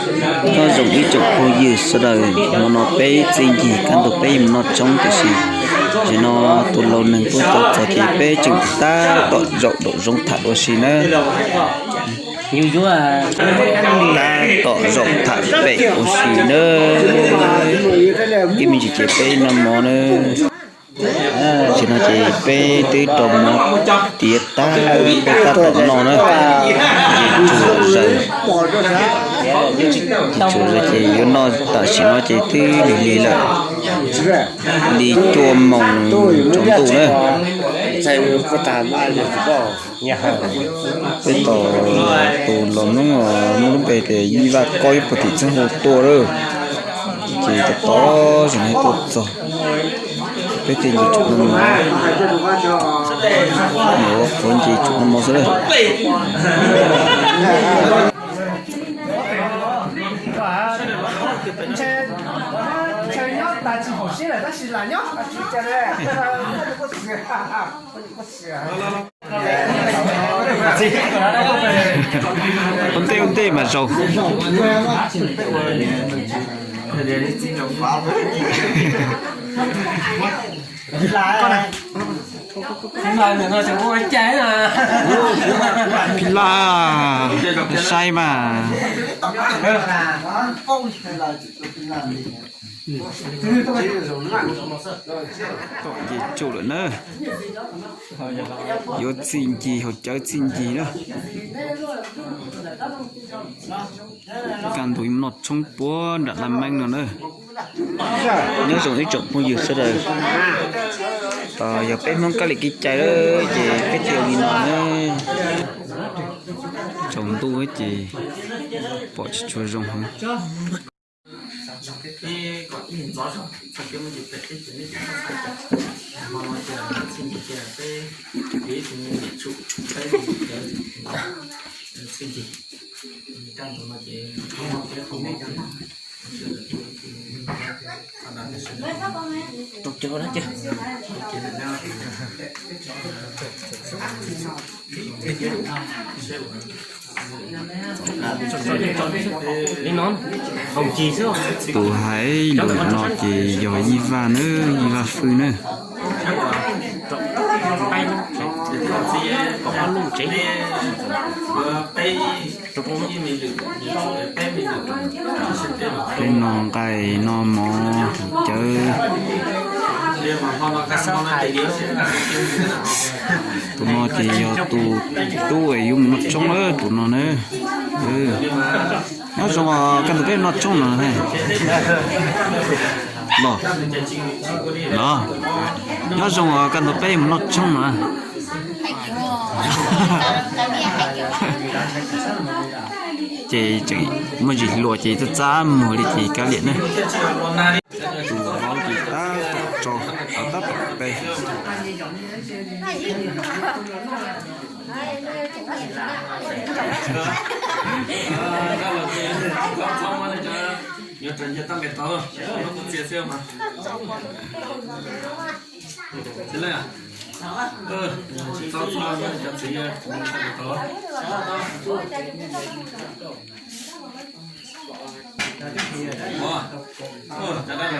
Nyob zoo ib tsoom phooj ywg sawv daws, hmo no peb txij nkig kaj ntug peb yuav mus noj tshoob tiam sis zaum no tus laus neeg tuaj tau txog ces peb tseem tab tom zaum nraum zoov tham ua si nawb. Tab tom zaum tham pem ua si nawb. Ib me ntsis ces peb noj mov nawb. Tam sim no ces peb twb rau mov tiav tag, peb tab tom noj na. Ces tsuas zaws, tsuas zaws ces yuav noj tam sim no ces twb lig lig lawm, li cuaj moos tsaus ntuj na. Peb tos tus laus Hmoob, Hmoob lub npe tias Yij Vaj Kob ib puag tim Txheeb Hau tuaj lawm, ces tos tos zaum no tuaj txog. Peb tej nce tsum no, mus ua qhuav nce tsum no xwb lawm. Ua ntej ua ntej mas zaum. Phij Laj, saib mas. Tom nce tsum lawm na. Yuav txij nkig, haus cawv txij nkig na. Kaj ntug yuav noj tshoob puag nram Laj Meeb no na. Nyob zoo ib tsoom phooj ywg sawv daws, yog peb Hmoob kab li kev cai ces peb thiaj li no na. Tsaus ntuj ces pom tsis tshua zoo heev. Tus hais lus no ces yog Yij Vaj na, Yij Vaj Fwj na. Peb noj nqaij noj mov haus cawv. Tus no ces yog tus tub uas yuav mus noj tshoob na, tus no na. Nyob zoo os, kaj ntug peb noj tshoob no. Los, los, nyob zoo os, kaj ntug peb mus noj tshoob no. Ces tseem muaj ntsis hluas ces txaj txaj muag li ces kav liam na. Tus vauv ces tab tom tso, tab tom pe.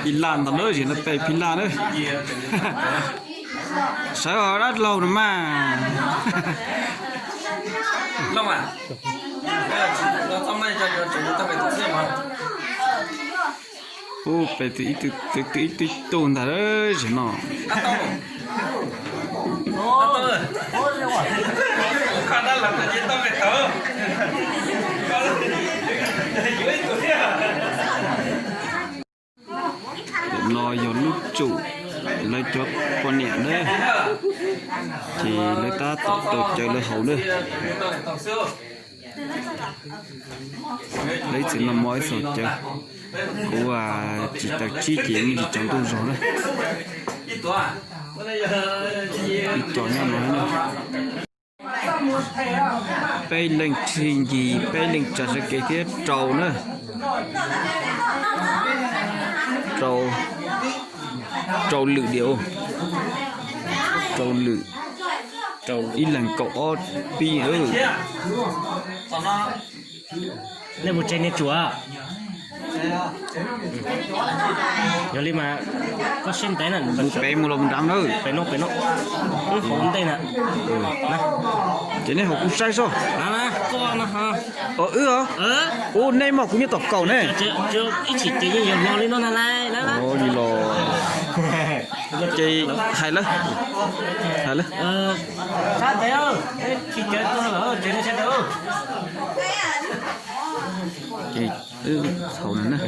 Phij Laj ntag na, zim no pe Phij Laj na. Sawv os dab laug no mas. Ub, pe twb ib tug ib tug ib tug ntag zim no. Tus no yog lub tsum lawv cov poj niam na, ces lawv tab tom rau cawv lawv haus na. Lawv ib txwm noj mov ib txwm haus cawv. Kuv tsis tawm tsib ces me ntsis tsaus ntuj zog na. Ib co nyob no na. Peb leeg txij nkig, peb leeg tsa sawv kev thiab rau na. Rau, rau lwm diam, rau lwm, ib leeg kaum ob pib. Nej mus tsev niag tsuas. Yog li mas koj siab ntev na. Mus pem mus los mus nram na. Pem no, pem no. Wb hauv ntej na. Ces nej hauv kuv saib soj. Os wb os. Ub, nej mas kuv nyob tom kaum ne. Ib chim ces yeej yog hlo li no na. Li los ces hais lawm, hais lawm. Ces wb thaum na,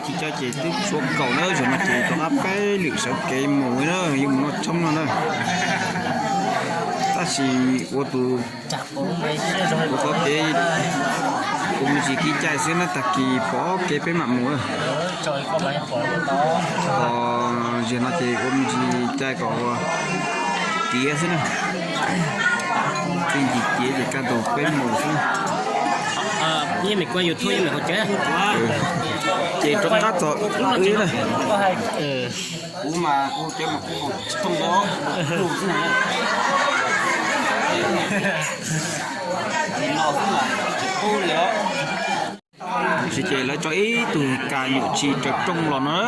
tsis cov ces twb tshuav kaum na, zaum no ces rov qab peb lwm sawv kev mus na, yuav mus noj tshoob no na. Tab sis ua tus, ua qhov kev, ua me ntsis kev cai xwb na, tag kis pom kev peb mam mus. Zaum no ces ua me ntsis cai kom ua tiav xwb na. Txij ntsis tiav ces kaj ntug peb mus xwb. Ces rov qab txog wb na. Kuv mas kuv cov mas kuv tsis thooj os. Tsis ces lawv tso ib tug kas nyuam tsis raws rooj los no.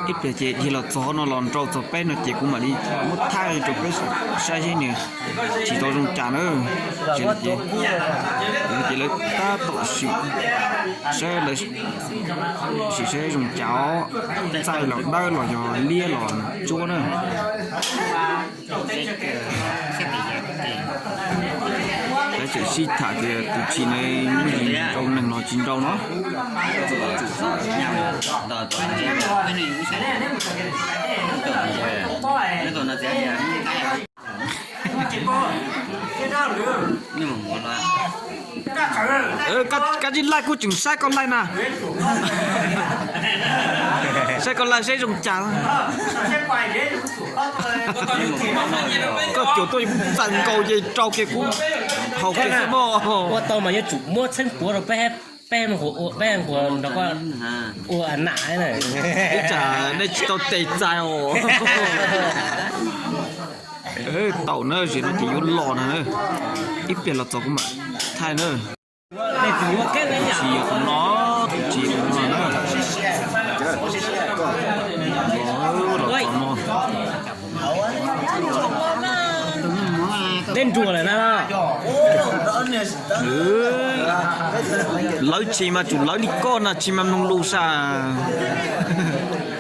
Ib pliag ces dhia los txog no los nraus txog peb no ces kuv mam li muab thaij rau peb saib seb nws tsis tau zoo cas na. Ces lawv tab tom sim saib, lawv sim saib zoo cas, txaij los dawb los yog liab los tsuab na. Lawv tseem sib tham tias tus tshis ne muaj yim nrau neeg los tsis nrau no. Koj tsis laij kuj tseem saib koj laij na. Saib koj laij saib zoo cas. Koj cuam tuaj txaws nkaus ces rau kiag kuv haus kiag xwb mog. Ua tau mas yuav tsum muab txheeb puav rau peb, peb, peb nquas nrog koj ua nam na. Ib tsam nej tsis tau tes txais os. Tau na, zaum no ces yuav los na. Ib pliag los txog kuv mam thaij na. Tus tsis yog tus no, tus tsis yog tus no na. Los txog no. Dej nruas lawm na. Lawv tshis mas tsum lawv li koj na, tshis mas mloog lus sas.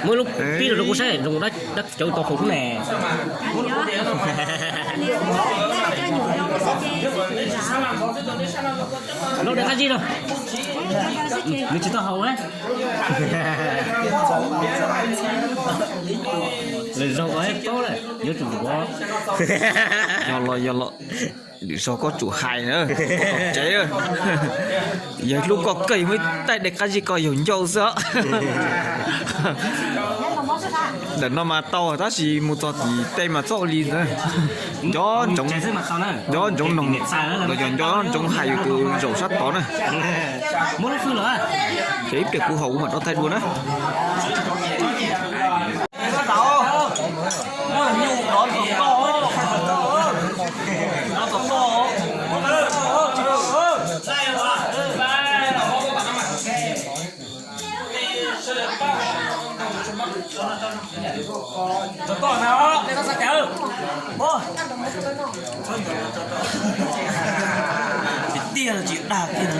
Muab lub pib rau kuv saib, zoo dab cauv tau hauv ne. Lub dej qab zib no, nws tsis tau haus na. Lawv zaug koj paub lawm, yuav tsum ua. Yog los, yog los, lwm zaug koj tsum hais na, koj tsev. Yog hlub koj kawg, muaj ib taig dej qab zib koj yog ncauj xwb. Ntawm no mas tau tab sis mus txog tim tej mas txhob ua li ntawd. Nco ntsoov, nco ntsoov noog los yog nco ntsoov hais yus tus zaum sab tod na. Ces ib pliag kuv haus kuv mam rov thaij dua na. Tiag tiag tsis dag kiag.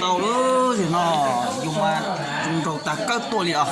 Tau lawm, no yus mas zoo nraug tag kawg tuaj li os.